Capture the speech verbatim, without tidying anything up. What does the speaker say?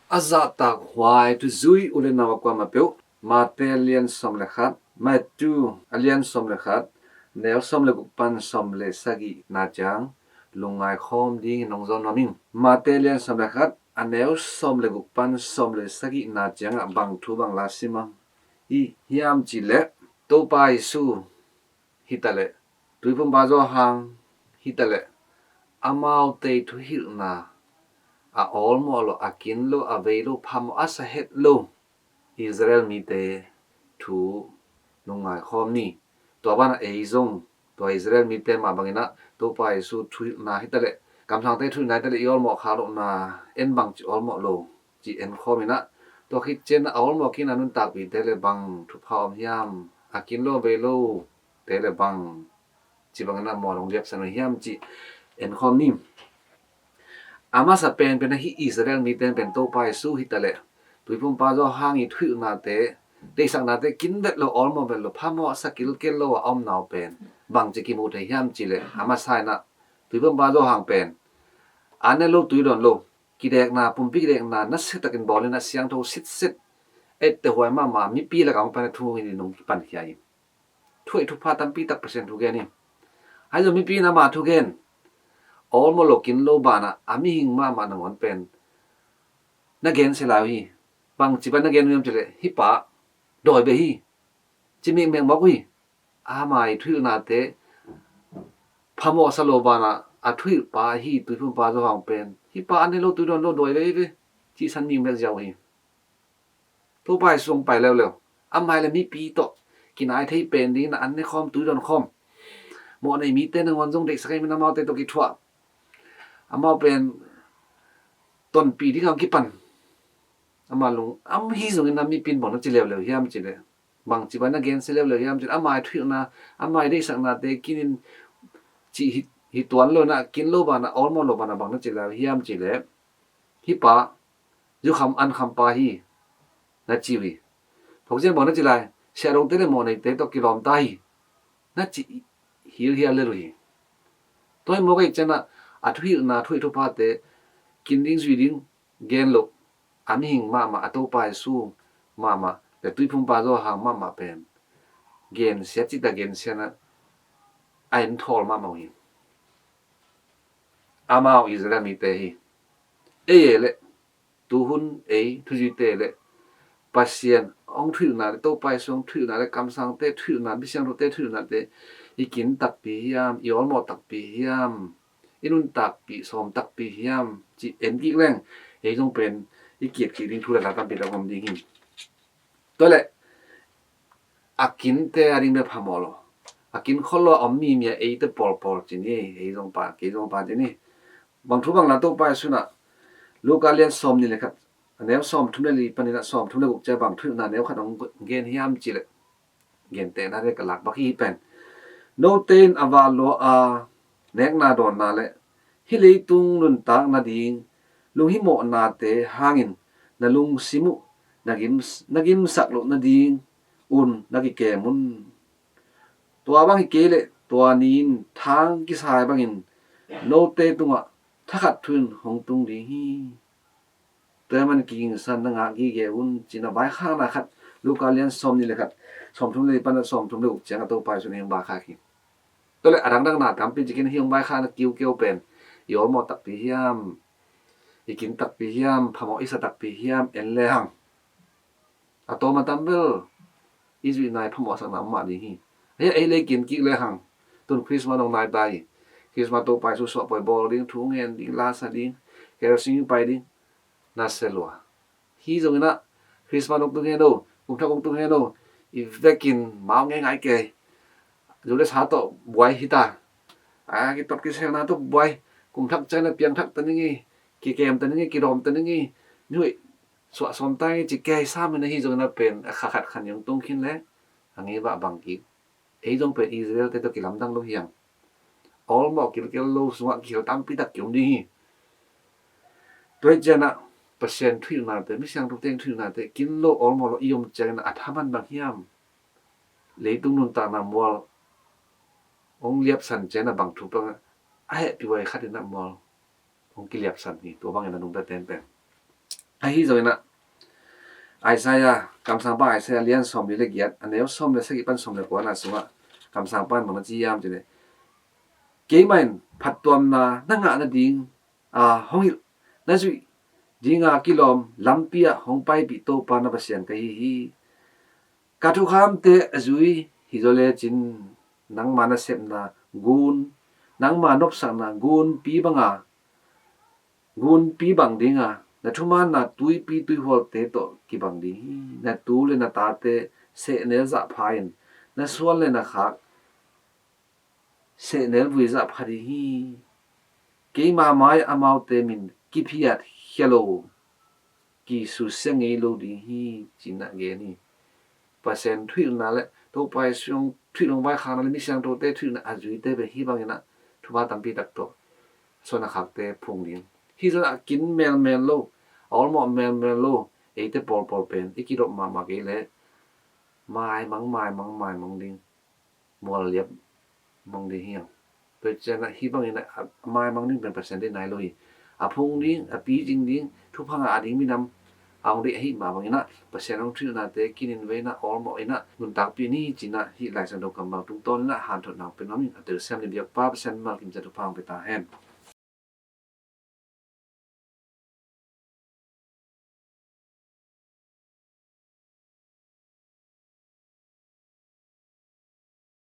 A zahtak huai thuzui u le nau a kuamah peuh, Mate a lian sawm le khat, Matthew a lian sawm le khat, neu sawm le guk pan sawm le sagihna ciang lungngai khawm dingin hong zawn nuam ing. Mate a lian sawm le khat, a neu sawm le guk pan sawm le sagihna ciangah bang thu bang la sim a hi hiam cih leh, Topa Jesu hi ta leh, Tuiphumpa Johan hi ta leh, amaute thuhilhna a awlmawh lo, a kin lo, a vei lo, phamawh a sa het lo Israel mite thu lungngai khawm ni. Tua banah ei zong tua Israel mite mah bangin ah Topa Jesu thuhilhna hi ta leh, kamsangte thuhilhna hi ta leh, i awlmawh kha lohna en bangci awlmawh lo cih en khawm in ah, tua khit ciang a awlmawh kikna nuntakpite le bang thupha om hiam, a kin lo vei lo te le bang ci bangin a mual hong liapsan uh hiam cih en khawm ni. A masa penpen a hih Israel mite pen Topa Jesu hi ta leh, Tuiphumpa Johan i thuhilhnate, deihsaknate kin vet lo, awlmawh vet lo, phamawh a sa kilkel lo a omna uh pen bangci kimu thei hiam cih leh, a masa in ah Tuiphumpa Johan pen an ne lo, tui dawn lo, kidekna, pumpi kidekna nasia takin bawl in ah, siangtho sitset, etteh huai mahmah, mipi lakah hong pan a thu in hong kipankhia hi. Thu hoih thupha tampi tak Pasian thu gen hi. Ahi zong mipi in ama thu gen, awlmawh lo, kin lo banah a mihing mahmah nangawn pen na gensia lai uh hi. Bangci bang na gen uh hiam cih leh, hih pa dawi beh hi, ci mekmek mawk uh hi. Ama i thuhilhnate phamawh sa lo banah a thuhilhpa ahi Tuiphumpa Johan pen, hih pa an ne lo, tui dawn lo, dawi beh hi ve, cihsan mekmek ziau uh hi. Topa Jesu hong pai leuleu, amah le mipi tawh kinai thei pen dingin an ne khawm, tui dawn khawm, mawhnei mite nangawn zong deihsak ahih manin amaute tawh kithuah, amau pen tonpih dingin hong kipan. Ama lung, am, hi zongin a mipi in bang na ci leuleu hiam cih leh, bangci bang na gensia leuleu hiam cih leh, ama i thuhilhna, ama i deihsaknate kinin cih hi, hi tuan lo in ah, kin lo banah, awlmawh lo banah bang na ci leuleu hiam cih leh, hih pa zukham ankham pa hi, na ci uh hi. Thokciang bang na ci lai, siahdongte le mawhneite tawh kilawm ta hi, na ci hilhial lel uh hi. Tua hi mawk ahih ciangin ah, a thuhilhna, thu hoih thuphate kin ding, zui ding gen loh, a mihing mahmah, a Topa Jesu mahmah le Tuiphumpa Johan mahmah pen gensia cih tak gensia in ah, a enthawl mahmah uh hi. Amau Israel mite hi. Ei ei leh, tuhun ei thuzuite leh, Pasian hong thuhilhna le, Topa Jesu hong thuhilhna le, kamsangte thuhilhna, misiangthote thuhilhnate i kin takpi hiam, i awlmawh takpi hiam, i nuntakpih sawm takpi hiam cih en kik leng, ei zong pen i kiat kik ding thu le la tampi tak om ding hi. Tua leh, a kinte a ding bek phamawh lo, a kin khol lo a om mimi a eite pawlpawl ci ni, ei zong pa, kei zong pa ci ni. Bang thu bang la Topa Jesu in ah Luka lian sawmnih le khat, a neu sawmthum le li panin ah sawmthum le guk ciang bang thuhilhna neu khat hong gen hiam cih leh, gentehna ding ka lak bak hi pen. Note in a va lua a, nekna dawnna le hih leitung nuntak nading lunghimawhnate hangin na lungsim uh na gim, na gimsak loh nading un na kikem un. Tua bang hi kei leh tua ni-in thang kisai bangin note tungah thakhat thu in hong tung ding hi. Tua ahih manin kigingsan na ngah gige un, ci-in a vaikhakna khat, Luka lian sawmnih le khat, sawmthum le li pan a sawmthum le guk ciang a Topa Jesu in hong vaikhak hi. Tua leh a dangdang na tampi ci kei in, hih hong vaikhakna kiukiu pen, i awlmawh takpi hiam, i kin takpi hiam, phamawh i sa takpi hiam, en lehang, a tawm a tam bel i zuihna i phamawhsakna om mah ding hi. Hih ei leh kin kik lehang, tun Christmas hong nai ta hi. Christmas Topa Jesu suahpoi bawl ding, thu ngen ding, la sa ding, kerosene pai ding, na sia lua. Hi zongin ah Christmas hong tung hen o, kum thak hong tung hen o, i vekin mau ngeingai kei. Zu le sa tawh buai hi ta. A, kitot kiselna tawh buai. Kum thak ciang na piangthak ta ning ei, kikem ta ning ei, kidawm ta ning ei. Nuih suah sawm ta ning ei ci kei sam in, ahi zongin a pen a kha khat khan hong tung khin leh, a ngei bah bang kik. Ei zong pen Israel-te tawh kilamdang lo hi hang. Awlmawh kilkel lo sungah kihel tampi tak kiom ding hi. Tua hi ciangin ah Pasian thuhilhnate, misiangthote thuhilhnate kin lo, awlmawh lo i om ciangin a thaman bang hiam? Leitung nuntakna mual hong liapsan ciangin a bang thu bang a hehpih huai khat in a mual hong kiliapsan hi. Tua bangin a nungta tenpen Ahi zongin ah Isaiah, kamsangpa Isaiah lian sawmli le giat, a neu sawm le sagih pan sawm le kua na sungah kamsangpa in bang na ci hiam cih leh, keimah in phattuamna na ngah nading a hong hilh, na zuih dinga kilawm lampi ah hong paipih Topa na Pasian ka hi hi. Ka thukhamte a zui hi zaw lecin nangma nasepna gun, nangma nopsakna gunpi banga, gunpi bang dinga, na thumaanna tuipi tuihualte tawh kibang ding hi. Na tu le na tate sehnel zahpha in, na suan le na khak sehnel vui zahpha ding hi. Keima mai amaute min kiphiat khia lo, kisusia ngei lo ding hi, ci-in a gen hi. Pasian thuhilhna le Topa Jesu thuhilhna, vaikhakna le mi siangthote thuhilhna a zuite pen hih bangin ah thupha tampi tak tawh suan a khakte phung ding. Hih zongin a kin melmel lo, a awlmawh melmel lo eite pawlpawl pen i kidop mahmah kei leh maimang, maimang, maimang ding, mual liap mang ding hi hang. Tua ciangin hih bangin a maimang ding pen Pasian deih nai lo hi. A phung ding, a picing ding, thupha ngah ding minam a hong deih ahih mah bangin ah Pasian hong thuhilhnate kinin veina awlmawh in ah nuntakpih ni, ci-in ah hih Lai Siangtho kammal tungtawnin ah hanthotna hong pia nuam ing. A telsiam le biakpa Pasian mimal kim ciat thupha hong pia ta hen.